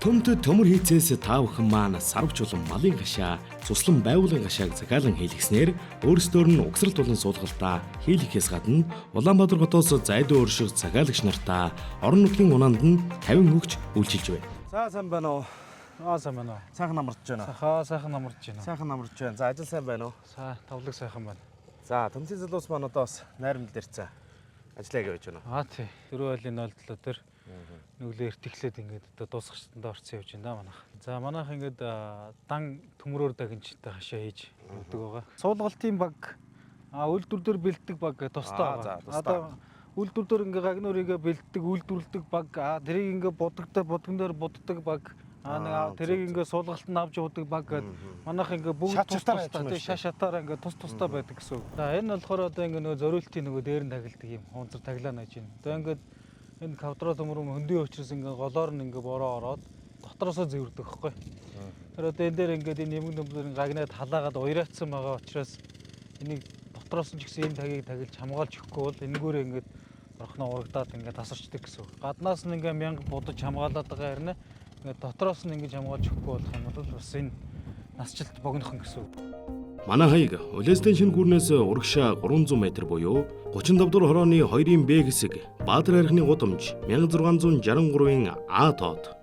Төмт төмөр хийцээс та бүхэн маань сарвч болон малын гашаа, цуслан байгуулгын гашааг захиалан хийлгэснээр өөрсдөөр нь угсралт болон суулгалтаа хийлгэхээс гадна Улаанбаатар хотоос зайдуу өрших захиалагч нартаа орон нутгийн унаанд нь 50 өгч үйлчилж байна. За, сайн байна уу? Аа, сайн байна уу? Сайхан амарч байна уу? Сахаа сайхан амарч байна. Сайхан амарч байна. За, ажил сайн байна уу? Са тавлаг сайхан байна. За, төмсийн залуус маань одоо бас найрамдал ирцээ. Ажиллая гэж байна уу? Аа, тий. Дөрөв айлын 07 дээр нүглээ эртгэлээд ингээд одоо дуусгачтанд орсон явж байна да манайх. За, манайх ингээд дан төмрөөр дагнчтай хашаа хийж өгдөг байгаа. Суулгалтын баг, үйлдвэр дээр бэлддэг баг тусдаа Аа, за, байгаа. тусдаа. Одоо үйлдвэр дээр ингээ гагнуурыгээ бэлддэг, үйлдвэрлэдэг баг, тэрийг ингээ будагтай будган дээр буддаг баг, нэг тэрийг ингээ суулгалтанд авч явдаг баг гээд манайх ингээ бүгд Шат тус шатаар тусдаа явж тий, шат шатаар ингээ тус тусдаа байдаг гэсэн үг. За, энэ болохоор одоо ингээ нөгөө зориултын нөгөө дээр нь тагилдаг юм хунцар таглаа наж байна. Одоо ингээд энэ кавдро төмөр хөндийн учраас ингээ голоор нь ингээ бороо ороод дотроосоо зэвэрдэг хөхгүй. Тэр одоо энэ дээр ингээд энэ нэмэг нөмлөр гагнаад халаагаад уяраацсан байгаа учраас энийг дотроос нь ч гэсэн энэ тагийг тагилж хамгаалж өгөхгүй бол энэгүүрээ ингээд орхиноо урагдаад ингээд тасарчдаг гэсэн үг. Гаднаас нь ингээ мянга будаж хамгаалаад байгаа хэрнээ ингээд дотроос нь ингэж хамгаалж өгөхгүй болох юм бол бас энэ насжилт богинохон гэсэн үг. Манай хаяг Улаастын шинэ гүрнээс урагшаа 300 м буюу 35 дугаар хорооны 2-ын Б хэсэг, Баатар хайрхны гудамж 1663-ын А тоод.